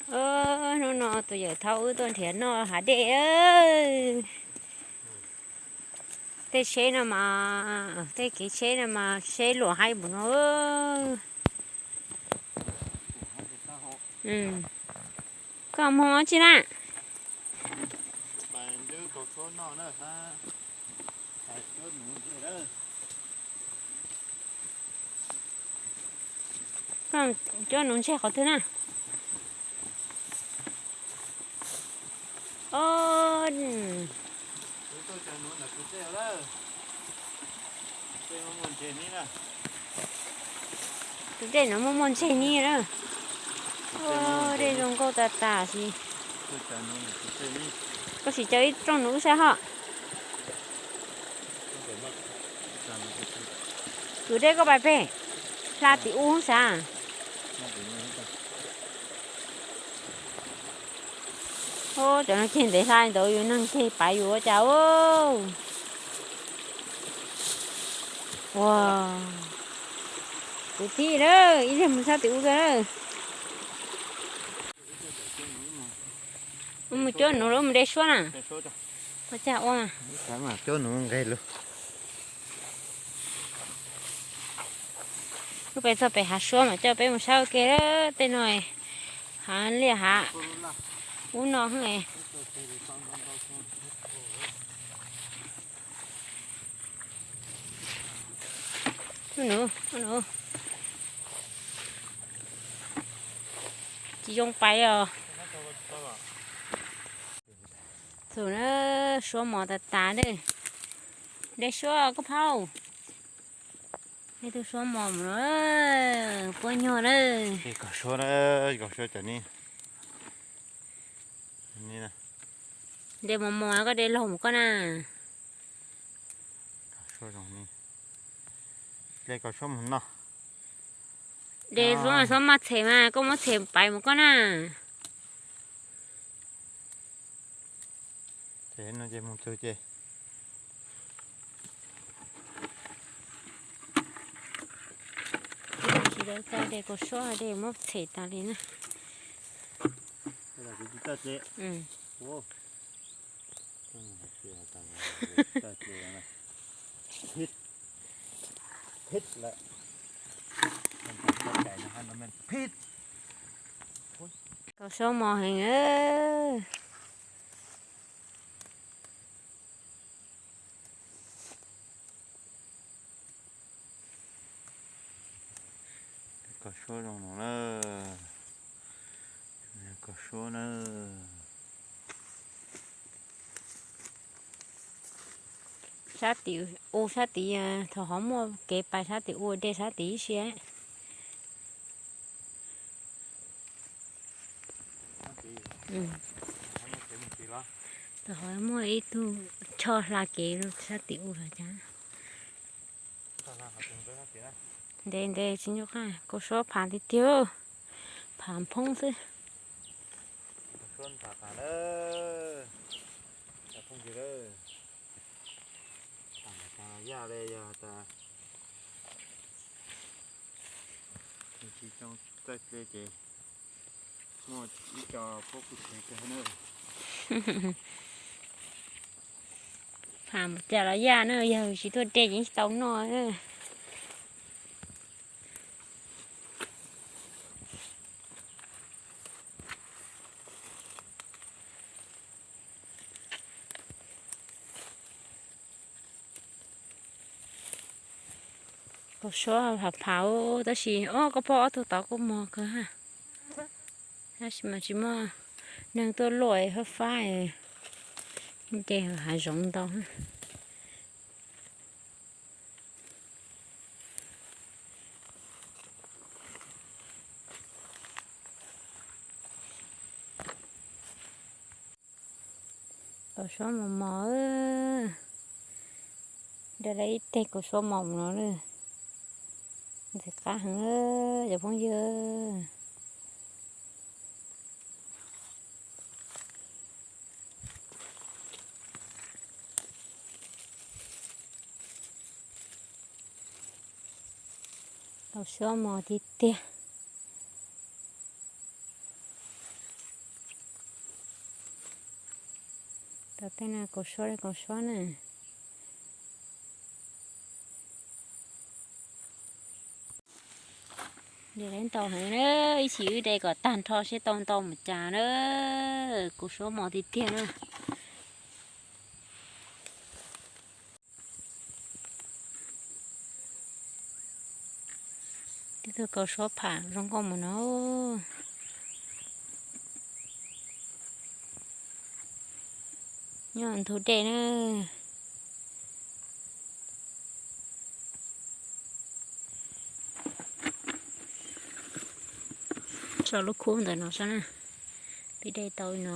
Hnub no tus yawm thaub wb tuaj nrhiav noj hav dej. Tej tsheb no mas, tej kev tsheb no mas tsheb luam haib npaum no. Koj mus ua tsi na? Koj cuab nuv ntseg qhov twg na? Tus dej no muaj muaj ntseg ni na. Dej zoo nkauj tas tas xwb. Koj sim coj ib rooj nuv wb saib hos. Tus dej koj pais pem, hla tim ub sav. Cov no ceg ntev hla ntawd yus neeg ceg paiv yus ua cas. Ua, kuv tij lawm, ib leeg mus sab tim ub tag lawm. Mus cuab nuv los mus de suab na? Ua cas ua? Cuab nuv nqeg lug. Wb pem txog pem hav suab mas coj peb mus saib ua ke. Tej no hav liaj hav ub no. Tsis zoo pais os. Txus na, suab mos tas tas. De suab koj phauj. Ib tug suab mos mus no, puab nyuag na. Kom suab, kom suab cov ni. De mos mos koj de laug mus koj na. Kom suab mus no. De suab mas xob maj txhem mas koj muab txhem pais mus koj na. Ces no ces mus txug ces. Tsis tau txaij de kaus suab de muab txhem tas li na. Kaus suab mos heev. Kaus suab zoo no na. Kaus suab na. Sab tim u sab tid, thaum ho muaj kev pais sab tim u dej sab tid ib si. Thaum ho muaj ib tug choj hla kev sab tim u los cas. Ntev ntev tsis nco qab, kaus suab phav tiag tiag, phav phoob xwb. Tsis tau txaij ple ces muaj ib co puab kuj tseg kawg na. Phav mus cas los yaj na, yog tsis tuaj de ces tsis tau noj. Kaus suab phav phav tab sis, o, koj pom ob tug tod kuj mos kawg ha. Tab sis mas tsis muaj neeg tuaj luaj, fab fab, nce hav zoov ntau. Kaus suab mos mos, de lawm ib teg kaus suab mos mos no lawm. Ntxim qab heev cov phooj ywg. Kaus suab mos tiag tiag. Tau tej no kaus suab li kaus suab na. De ntau heev na, ib chim wb de kom tag nrho seb tau ntau mus cas na. Kaus suab mos tiag tiag na. Tib tug kaus suab pham zoo nkauj mus no. Nyob ntug dej na. Tso lub khub ntawm no saib na. Pib dej tau no.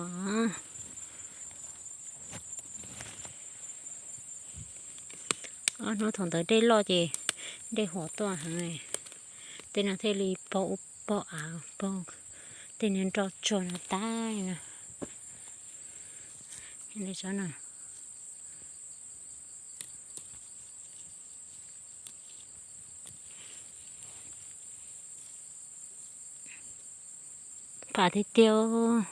Ob hnub thaum ntawd dej loj ces dej huam tuaj heev, tej no thiaj li pog ub pog av pog tej niag nroj tsuag no tag li no. Li saib no. Pham tiag tiag.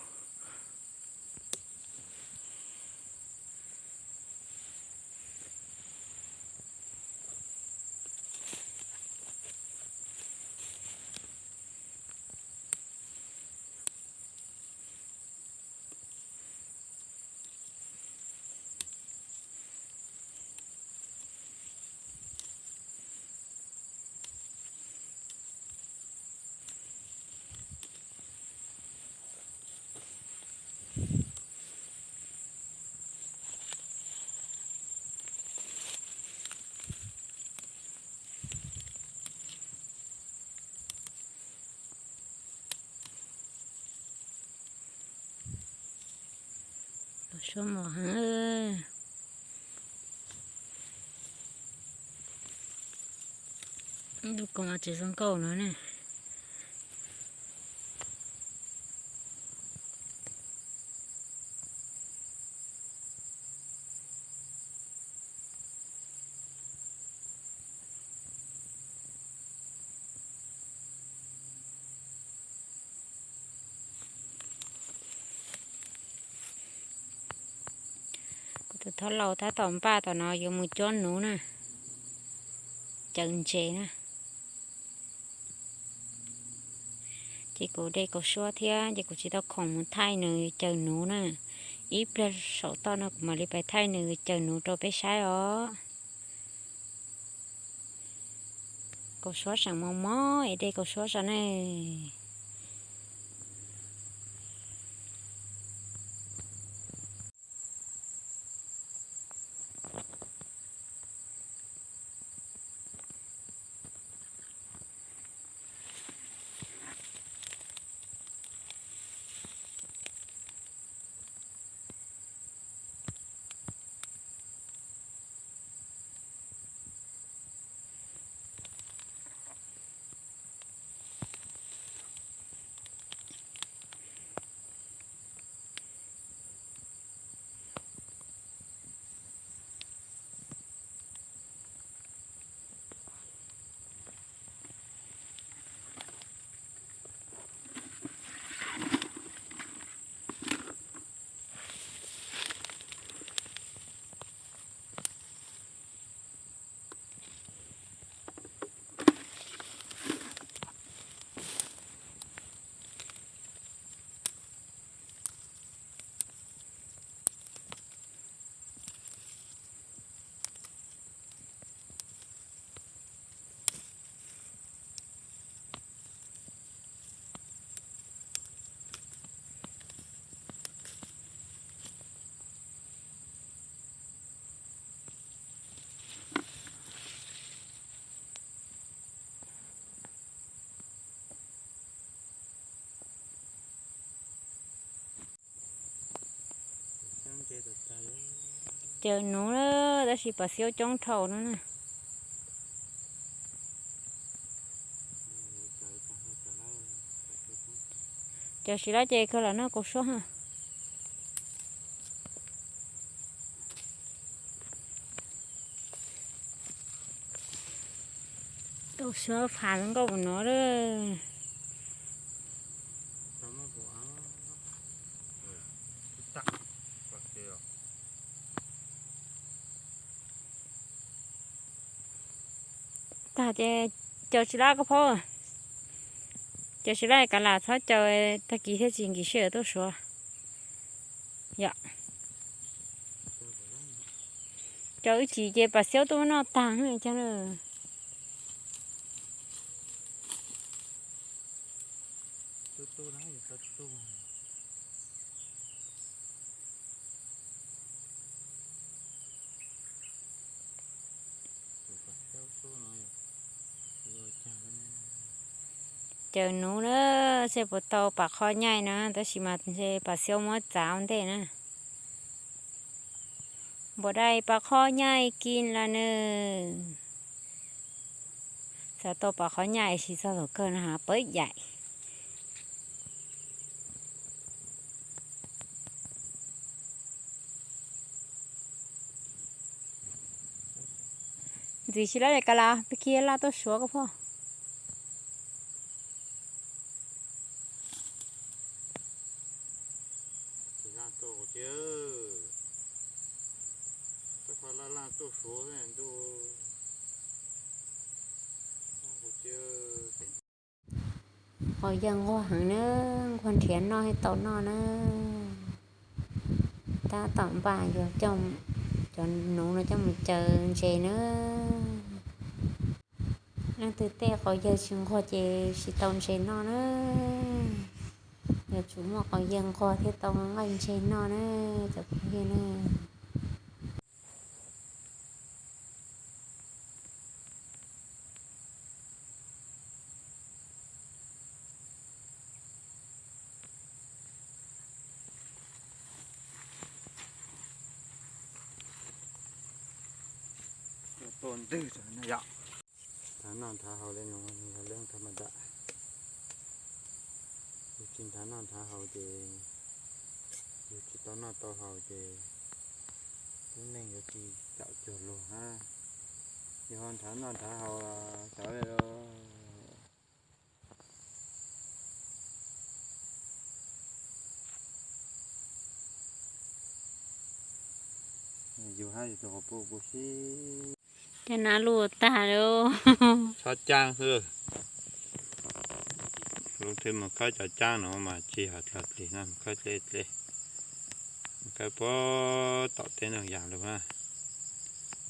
Los suab mos heev. Lub koos mas tsis zoo nkauj no ne. Kuv tus thab laus tab tom npaj tom no yuav mus cuab nuv na, caws ntses na. Ces kuv de kaus suab thiab ces kuv tsis tau khoom mus thaij nws caws nuv na. Ib pliag saum toj no kuv mam li pais thaij nws caws nuv rau peb saib os. Kaus suab seem mos mos es de kaus suab tso ne. Caws nuv na, tab sis pas xiaub coob dhau no na. Caws tsis lab ces kawg lam noj kaus suab ha. Kaus suab pham zoo nkauj no lawm. Tab sis mas xiaub coob dhau no na. tag ces caw tsis lab koj phob. Caw tsis lab ka las txhob caw, tag kis thiaj tsis nkim sij hawm tuaj suav. Yom. Caw ib chim ces pas xiaub tuaj muab noj tag cov na. Caw nuv na, seb puas tau pas qhob nyaij na, tab sis mas ntshe pas xiaub muab txav ua ntej na. Npua dai pas qhob nyaij kis las na. Xav tau pas qhob nyaij sis txog thaum kawg no ha pawv yaim. Ntxiv tsis lab li ka las, peb kiag laj tuaj suav koj phob. Qhov yawg nquag heev na, nquag nrhiav noj thiaj tau noj na. Tab tom npaj yuav coj cov nuv no coj mus caw ntses na. Leej twg tej qhov yawg tsis nquag ces tsis tau ntses noj na. Yuav tsum muaj qhov yawg nquag thiaj tau nqaij ntses noj na, cov phooj ywg na. Tuaj ntwg no yom. Nrhav noj nrhav haus li no yog lub thaj ma dam. Yus tsis nrhav noj nrhav haus ces yus tsis tau noj tau haus ces lub neej yuav tsis caum cuag luag hab. Yog nrhav noj nrhav haus los xav li los yus hab yus tus qhov pub kuv sib. Cov nab luj tag lauj. Txhob caab xwb. Lub thwb mus khawb cov caab no mas tsis hais dlaag plig na, mus khawb dleb dleb. Mus khawb puag tom teb Ntoo Yas lug na.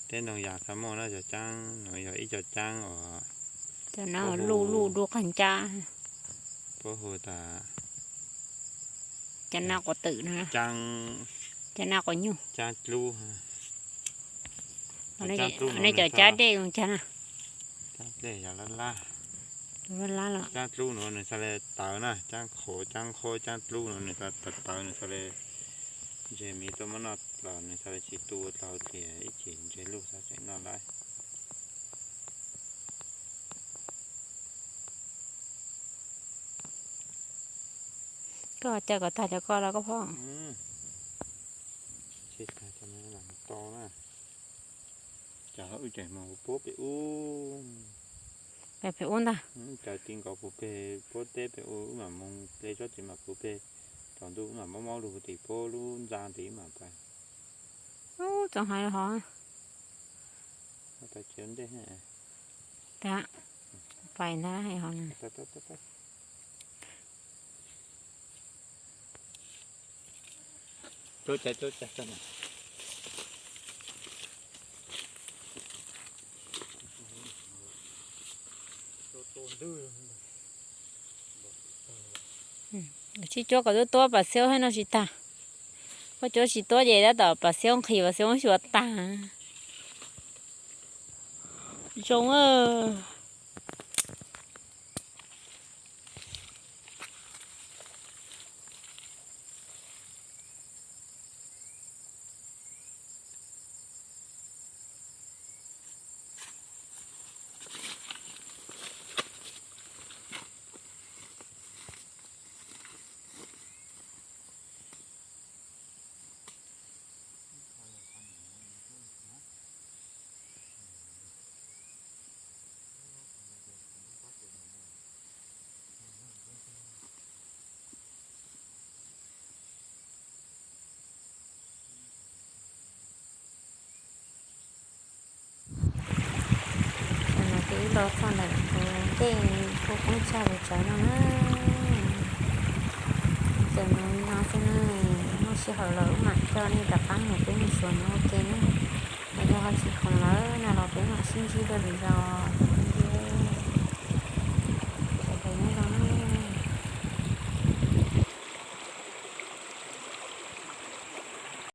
Teb Ntoo Yas txhaj muaj na, cov caab no yog ib co caab uas cov nab luj luj dua qas ncab. Puab hu tas cov nab quav twm na, cov nab quav nyuj, caab dlub. Nej cov caab dlub no nej cov caab dlej mus caag na. Caab dlej yog lab lab. Lab lab los caab dlub no nws xaav le tawv na, caab qhuav caab qhuab caab dlub no nws xaav tawv tawv nws xaav le ntseg miv tuaj muab noj los nws xaav le tsis tu dlau dliag ib chim ntseg luj xaav tseem noj lawm. Koj caw kom tag cov ko los koj phob. Tsis tag cov no lam mus tau na. Cov wb tseem mus puag pem ub. Pem ub ntag. Cov ti nkaus puag pem puab teb pem ub, wb mam mus dle tsob txiv mam puag pem, tsaus ntuj wb mam mob mob lug tim puab lub ntxa tim wb mam pais. Ub, txoov hais hov. Pais ntag, hais hov. Sib cuab kom tuab tuab pas xiaub thiab noj tsis tag. Koj cuab tsis tuab ces tab tom pas xiaub nqhis pas xiaub xyuas tag. Zoo. Los txog ntawm tus dej kuj poob tsag li tsawv no na. Txawm mus li no xwb ne, muaj sij hawm los wb mam coj nej rov qab mus peb mus xyuas nws ua ke na. Yog ho tsis khoom lawm no los peb mam sib ntsib dua lwm zaus.